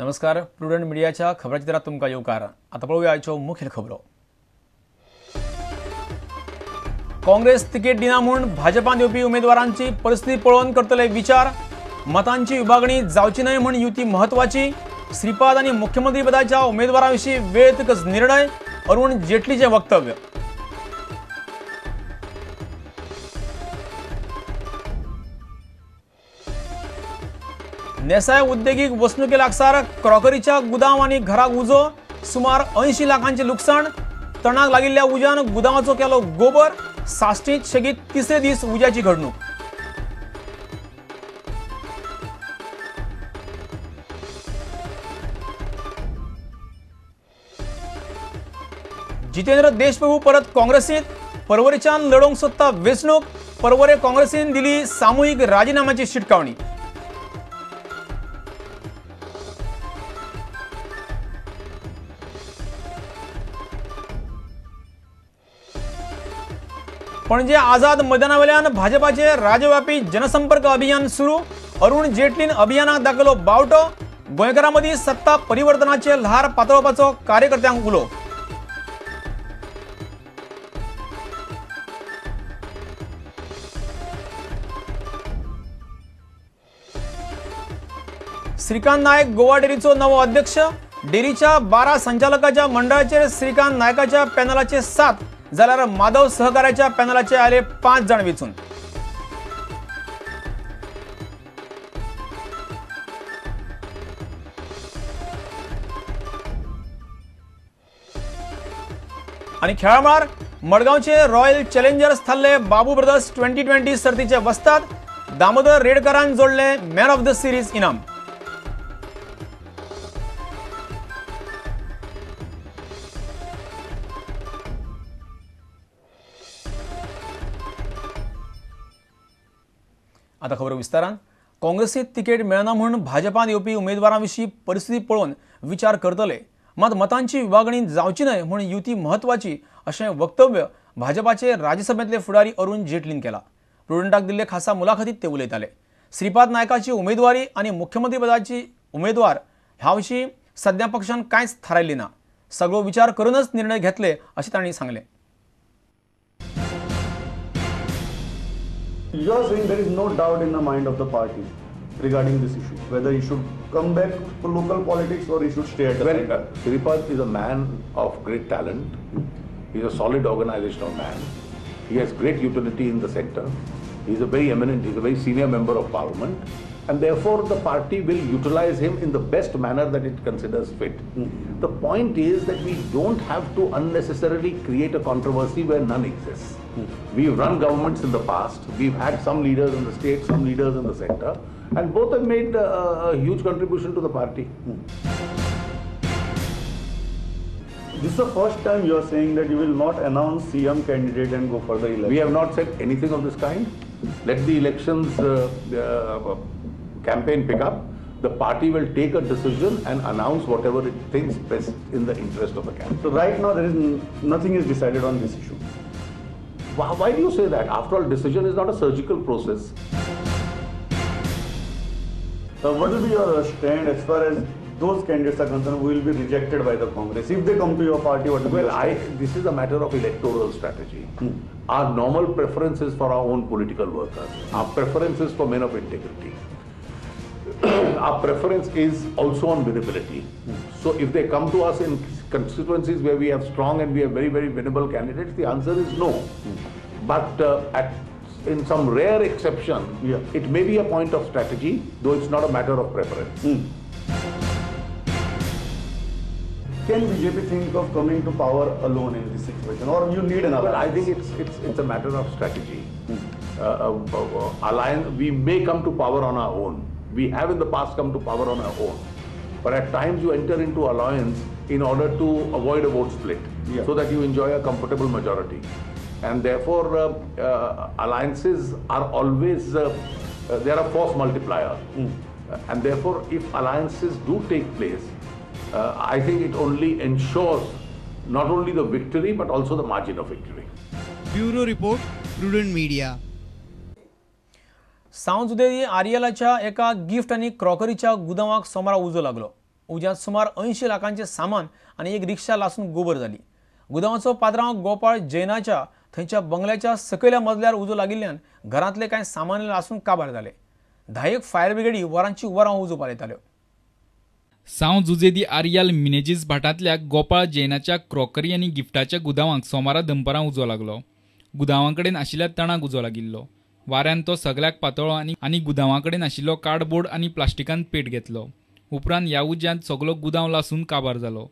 नमस्कार, प्रुडंट मीडियाच्या खबराचित्रात तुमकां येवकार। आतां पळोवया आयच्यो मुखेल खबरो। काँग्रेस तिकेट दिना म्हूण भाजपान येवपी उमेदवारांची परिस्थिती पळोवन करतले विचार। मतांची विभागणी जावची न्हय म्हूण युती महत्वाची। श्रीपाद आनी मुख्यमंत्री पदाच्या उमेदवारां विशीं वेळ येतकच निर्णय, अरुण जेटलीचें वक्तव्य। नेसाय उद्देगीक वसणुके लागसार क्रॉकरीच्या गुदांव आनी घराक उजो, सुमार 80 लाखांचें लुकसाण। तणाक लागिल्ल्या उज्यान गुदांवाचो केलो गोबर। साश्टींत सेगीत तिसरे दीस उज्याची घडणूक। जितेंद्र देशप्रभू परत काँग्रेसीत, परवरेच्यान लढोवंक सोदता वेंचणूक। परवरे काँग्रेसीन दिली सामुहीक राजिनाम्याची शिटकावणी। पणजे आझाद मैदानावेल्यान भाजपाचे राज्यव्यापी जनसंपर्क अभियान सुरू। अरुण जेटलीन अभियानाक दाखयलो बावटो। गोंयकारां मदीं सत्ता परिवर्तनाचे ल्हार पातळोवपाचो कार्यकर्त्यांक उलो। श्रीकांत नायक गोवा डेअरीचो नवो अध्यक्ष। डेअरीच्या 12 संचालकाच्या मंडळाचेर श्रीकांत नायकाच्या पॅनलाचे 7 जाल्यार माधव सहकार्याच्या पॅनलाचे आयले 5 जाण वेंचून। आनी खेळामळार मडगांवचे रॉयल चॅलेंजर्स थारले बाबू ब्रदर्स 2020 सर्तीचे वस्ताद। दामोदर रेडकरान जोडले मॅन ऑफ the series इनाम। आता खबर विस्तारान। काँग्रेसीत तिकेट मेळना म्हूण भाजपान येवपी उमेदवारां विशीं परिस्थिती पळोवन विचार करतले, मात मतांची विभागणी जावची न्हय म्हूण युती महत्वाची अशें वक्तव्य भाजपाचे राज्यसभेंतले फुडारी अरुण जेटलीन केला। प्रुडंटाक दिल्ले खासा मुलाखतीत ते उलयताले। श्रीपाद नायकाची उमेदवारी आनी मुख्यमंत्री पदाची उमेदवार ह्या विशीं सद्या पक्षान कांयच थारायल्लें ना, सगळो विचार करूनच निर्णय घेतले अशें तांणी सांगलें। You are saying there is no doubt in the mind of the party regarding this issue, whether he should come back to local politics or he should stay at the center. Shripad is a man of great talent. He is a solid organizational man. He has great utility in the center. He is a very eminent, he is a very senior member of parliament, and therefore the party will utilize him in the best manner that it considers fit. The point is that we don't have to unnecessarily create a controversy where none exists. We've run governments in the past, we've had some leaders in the state, some leaders in the center, and both have made a huge contribution to the party. This is the first time you are saying that you will not announce CM candidate and go for the election. We have not said anything of this kind. Let the elections campaign pick up. The party will take a decision and announce whatever it thinks best in the interest of the campaign. So right now there is nothing is decided on this issue. Why do you say that? After all, decision is not a surgical process. So what will be your stand as far as those candidates are concerned who will be rejected by the Congress? If they come to your party, what will be your stand? This is a matter of electoral strategy. Our normal preference is for our own political workers. Our preference is for men of integrity. Our preference is also on winnability. So if they come to us in constituencies where we have strong and we have very, very winnable candidates, the answer is no. But in some rare exception, it may be a point of strategy, though it's not a matter of preference. Can BJP think of coming to power alone in this situation, or you need an alliance? Well, I think it's a matter of strategy. Alliance, we may come to power on our own. We have in the past come to power on our own. But at times you enter into alliance in order to avoid a vote split, so that you enjoy a comfortable majority. And therefore, alliances are always, they are a force multiplier. And therefore, if alliances do take place, I think it only ensures not only the victory, but also the margin of victory. Bureau Report, Prudent Media. सांव जुदेरी आरियलाच्या एका gift आनी क्रॉकरीच्या गुदांवाक सोमारा उजो लागलो। उज्यांत सुमार 80 लाखांचें सामान आनी एक रिक्षा लासून गोबर जाली. गुदांवाचो पाद्रांव गोपाळ जैनाच्या थंयच्या बंगल्याच्या सकयल्या मजल्यार उजो लागिल्ल्यान घरांतले कांय सामान लासून काबार जाले. 10 फायर ब्रिगेडी वरांची वरां उजो पालयताल्यो. सांव जुजे दी आर्याल मिनेजीस भाटांतल्या गोपाळ जैनाच्या क्रॉकरी आनी गिफ्टाच्या गुदांवांक सोमारा दनपारां उजो लागलो. गुदांवां कडेन आशिल्ल्या तणाक उजो लागिल्लो. वाऱ्यान तो सगळ्याक पातळ्ळो आनी गुदांवां कडेन आशिल्लो कार्डबोर्ड आनी प्लास्टिकान पेट घेतलो. उपरांत ह्या उज्यांत सगलो गुदांव लासून काबार जालो.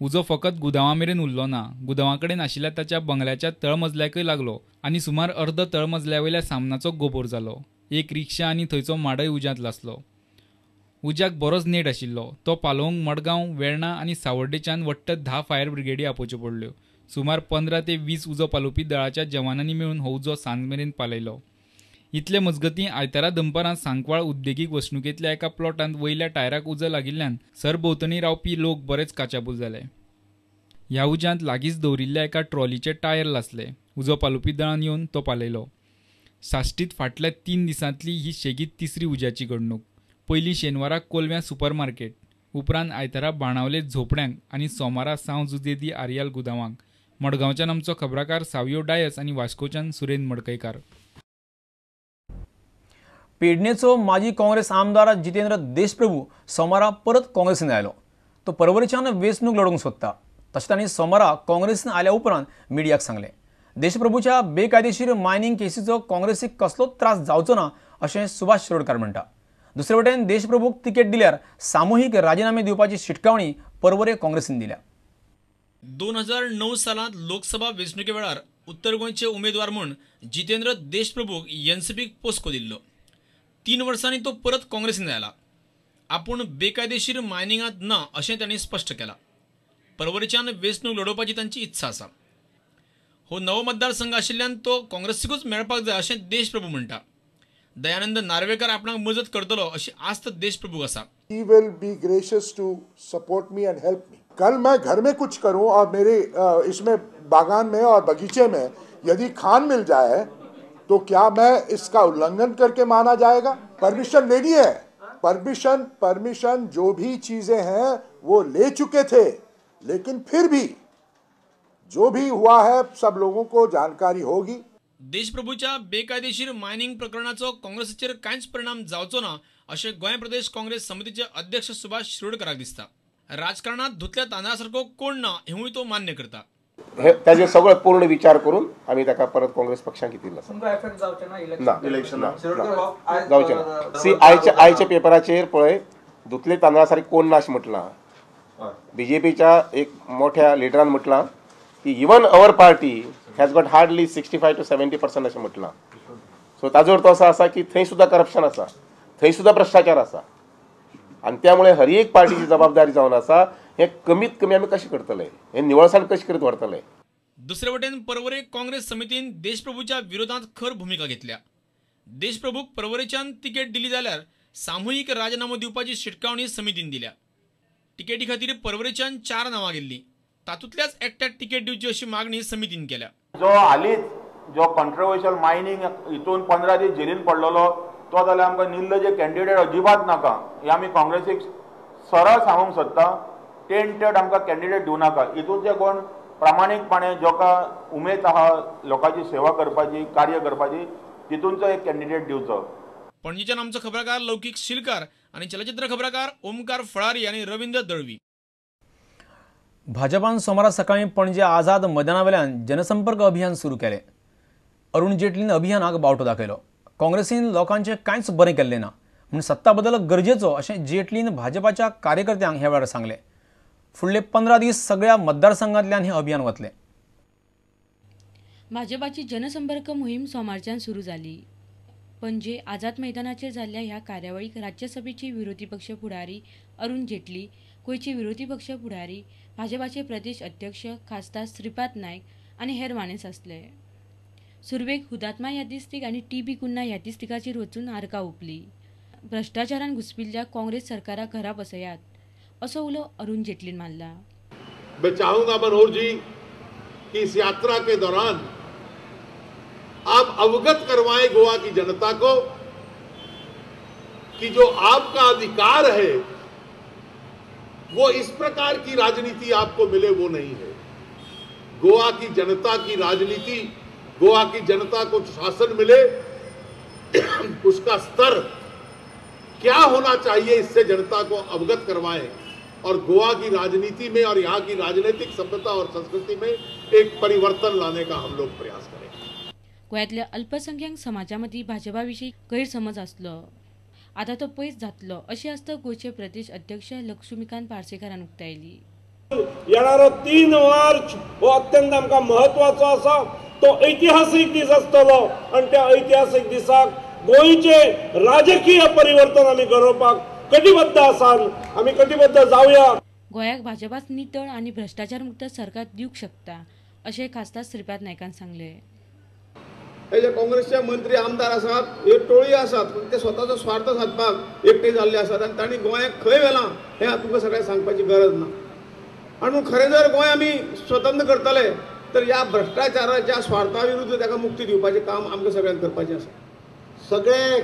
उजो फकत गुदांवां मेरेन उरलो ना, गुदांवां कडेन आशिल्ल्या ताच्या बंगल्याच्या तळमजल्याकय लागलो आनी सुमार अर्द तळमजल्या वयल्या सामनाचो गोबोर जालो. एक रिक्षा आनी थंयचो माडय उज्यांत लासलो. उज्याक बरोच नेट आशिल्लो. तो पालोवंक मडगांव, वेर्णा आनी सावर्डेच्यान वट्ट 10 फायर ब्रिगेडी आपोवच्यो पडल्यो. सुमार 15 ते 20 उजो पालोवपी दळाच्या जवानांनी मेळून हो उजो सांज मेरेन पालयलो. इतले मजगतीं आयतारा दनपारां सांकवाळ उद्देगीक वसणुकेंतल्या एका प्लॉटांत वयल्या टायराक उजो लागिल्ल्यान सरभोंवतणी रावपी लोक बरेच काचाबूल जाले. ह्या उज्यांत लागींच दवरिल्ल्या एका ट्रॉलीचे टायर लासले. उजो पालोवपी दळान येवन तो पालयलो. साश्टीत फाटल्या 3 दिसांतली ही शेगीत तिसरी उज्याची घडणूक. पयलीं शेनवारा कोलव्यां सुपर मार्केट, उपरांत आयतारा बाणावले झोपड्यांक आनी सोमारा सांव जुजे दी आर्याल गुदांवांक. मडगांवच्यान आमचो खबराकार सावियो डायस आनी वास्कोच्यान सुरेन मडकयकार. पेडणेचो माजी काँग्रेस आमदार जितेंद्र देशप्रभू सोमारा परत काँग्रेसीन आयलो. तो परवरीच्यान वेंचणूक लडोवंक सोदता. तशें तांणी सोमारा काँग्रेसीन आयल्या उपरांत मिडियाक सांगलें. देशप्रभूच्या बेकायदेशीर मायनिंग केसीचो काँग्रेसीक कसलोच त्रास जावचो ना अशें सुभाष शिरोडकार म्हणटा. दुसरे वटेन देशप्रभूक तिकेट दिल्यार सामुहीक राजिनामे दिवपाची शिटकावणी परवरे काँग्रेसीन दिल्या. 2009 सालांत लोकसभा वेंचणुके वेळार उत्तर गोंयचे उमेदवार म्हूण जितेंद्र देशप्रभूक एनसीपीक पोसको दिल्लो. 3 वर्सांनी तो परत काँग्रेसीन आयला. आपूण बेकायदेशीर मायनिंगांत ना अशें तांणी स्पश्ट केलां. परवरीच्यान वेंचणूक लडोवपाची तांची इत्सा आसा. हो नवो मतदारसंघ आशिल्ल्यान तो काँग्रेसीकूच मेळपाक जाय अशें देशप्रभू म्हणटा. दयानंद नार्वेकर आपणाक मजत करतलो अशी आस्त देशप्रभूक आसा. He will be gracious to support me and help me. कल मैं घर में कुछ करूं और मेरे इसमें बागान में और बगीचे में यदि खान मिल जाए तो क्या मैं इसका उल्लंघन करके माना जाएगा? परमिशन लेनी है, परमिशन परमिशन जो भी चीजें हैं वो ले चुके थे, लेकिन फिर भी जो भी हुआ है सब लोगों को जानकारी होगी. देशप्रभूच्या बेकायदेशीर मायनिंग प्रकरणाचो काँग्रेसीचेर कांयच परिणाम जावचो ना अशें गोंय प्रदेश काँग्रेस समितीचे अध्यक्ष सुभाष शिरोडकराक दिसता. राजकारणात धुतल्या तांदळा सारको कोण ना हेवूय तो मान्य करता. हे ताजेर सगळो पूर्ण विचार करून आमी ताका परत काँग्रेस पक्षांत घेतिल्लो आसा. ना जावचें ना. सी आयच्या पेपराचेर पळय धुतले तांदळा सारकें कोण ना अशें म्हटलां. बीजेपीच्या एक मोठ्या लिडरान म्हटलां की even our party has got hardly 65 to 70% अशें म्हटलां. सो ताजो अर्थ असो आसा की थंय सुद्दां करप्शन आसा, थंय सुद्दां भ्रश्टाचार आसा आनी त्यामुळे हर एक पार्टीची जबाबदारी जावन आसा हे कमीत कमी आमी कशें करतले, हे निवळसाण कशें करीत व्हरतले. दुसरे वटेन परवरे काँग्रेस समितीन देशप्रभूच्या विरोधात खर भूमिका घेतल्या. देशप्रभूक परवरेच्यान तिकेट दिली जाल्यार सामुहीक राजीनामो दिवपाची शिटकावणी समितीन दिल्या. तिकेटी खातीर परवरेच्यान 4 नांवां गेल्लीं, तातूंतल्याच एकट्याक तिकेट दिवची अशी मागणी समितीन केल्या. जो हालींच जो कॉन्ट्रोवर्शियल मायनिंग हितून 15 दीस जेलीन पडलेलो तो जाल्यार आमकां निर्लज्ज कॅन्डिडेट अजिबात नाका. हे आमी काँग्रेसीक सरळ सांगूंक सोदता, टेंटेड आमकां कॅन्डिडेट दिवं नाका. हितून जे कोण प्रामाणीकपणे जोका उमेद आहा लोकांची सेवा करपाची, कार्य करपाची, तितूनचो एक कॅन्डिडेट दिवचो. पणजीच्यान आमचो खबराकार लौकीक शिलकार आनी चलचित्र खबराकार ओमकार फळारी आनी रवींद्र दळवी. भाजपान सोमारा सकाळी पणजे आझाद मैदानावेल्यान जनसंपर्क अभियान सुरू केलें. अरुण जेटलीन अभियानाक बावटो दाखयलो. काँग्रेसीन लोकांचें कांयच बरें केल्लें ना म्हूण सत्ता बदल गरजेचो अशें जेटलीन भाजपाच्या कार्यकर्त्यांक ह्या वेळार सांगलें. फुडले 15 दीस सगळ्या मतदारसंघांतल्यान हें अभियान वतलें. भाजपाची जनसंपर्क मोहीम सोमारच्यान सुरू जाली. पणजे आझाद मैदानाचेर जाल्ल्या ह्या कार्यावळीक राज्यसभेचे विरोधी पक्ष फुडारी अरुण जेटली, गोंयचे विरोधी पक्ष फुडारी, भाजपाचे प्रदेश अध्यक्ष खासदार श्रीपाद नायक आनी हेर मानेस्त आसले. सुरवेक हुतात्मा यादिस्तीक आनी टी बी कुन्हा यादिस्तिकाचेर वचून आर्गां ओंपली. भ्रश्टाचारान घुसपिल्ल्या काँग्रेस सरकाराक घरा बसयात असो उलो अरुण जेटलीन मारला. मैं चाहूंगा मनोहर जी कि इस यात्रा के दौरान आप अवगत करवाएं गोवा की जनता को कि जो आपका अधिकार है वो इस प्रकार की राजनीति आपको मिले वो नहीं है। गोवा की जनता की राजनीति, गोवा की जनता को शासन मिले, उसका स्तर क्या होना चाहिए, इससे जनता को अवगत करवाएं और गोवा की राजनीति में और यहाँ की राजनीतिक सभ्यता और संस्कृति में एक परिवर्तन लाने का हम लोग प्रयास करें। गोव्यांतल्या अल्पसंख्याक समाजा मदीं भाजपा विशीं गैरसमज आसलो, आतां तो पयस जातलो अशी आस्त गोंयचे प्रदेश अध्यक्ष लक्ष्मीकांत पार्सेकारान उक्तायली। येणारो 3 मार्च हो अत्यंत आमकां म्हत्वाचो आसा, तो ऐतिहासीक दीस आसतलो आनी त्या ऐतिहासीक दिसाक गोंयचे राजकीय परिवर्तन आमी घडोवपाक कटिबद्ध आसात, आमी कटिबद्ध जावया। गोंयाक भाजपाच नितळ आनी भ्रष्टाचार मुक्त सरकार दिवंक शकता अशें खासदार श्रीपाद नायकान सांगलें। हे जे काँग्रेसचे मंत्री आमदार आसात, हे टोळी आसात, ते स्वताचो स्वार्थ सादपाक एकटे जाल्ले आसात आनी तांणी गोंयाक खंय व्हेलां हें तुमकां सगळ्यांक सांगपाची गरज ना। आनी खरें जर गोंय आमी स्वतंत्र करतले तर ह्या भ्रष्टाचाराच्या स्वार्था विरुद्ध ताका मुक्ती दिवपाचें काम आमकां सगळ्यांक करपाचें आसा। सगळे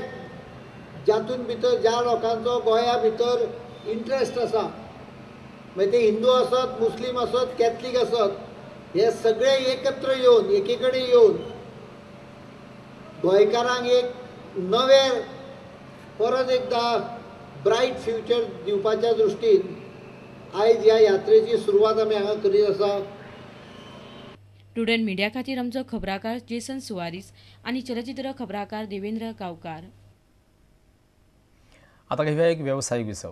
जातून भितर ज्या लोकांचो गोंया भितर इंट्रस्ट आसा, मागीर ते हिंदू आसत, मुस्लीम आसत, कॅथलीक आसत, हे सगळे एकत्र येवन एके कडेन येवन गोंयकारांक एक नवें परत एकदां ब्रायट फ्युचर दिवपाच्या दृश्टीन आयज ह्या यात्रेची सुरवात आमी हांगा करीत आसा। प्रुडंट मिडिया खातीर आमचो खबराकार जेसन सुवारीस आनी चलचित्र खबराकार देवेंद्र गांवकार। आता घेऊया एक व्यावसायिक विसव।